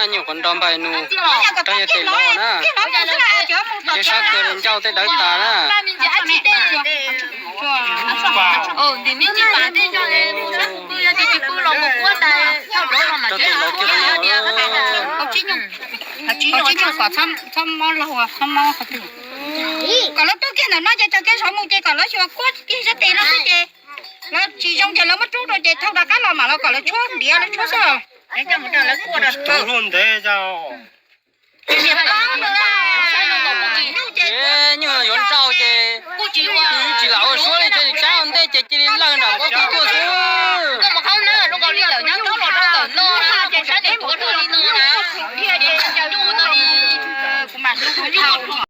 Nyuam qhuav nrog npawg nus rau yog tes los na, ces sab kawg li ncauj tej dawb tas na. Rau tes los kiag no. Txhob mob laug, txhob mob qhov twg. Kom lawv tuaj kiag ntawm no ces tso kiag zov mus ces kom lawv xyuas kuab kiag sab tes no xwb ces lawv tsis zoo ces lawv muab rub rau ces thauj rov qab los mam los kom lawv tshuab ntiav lawv tshuab xwb. Tus hluas ntev yog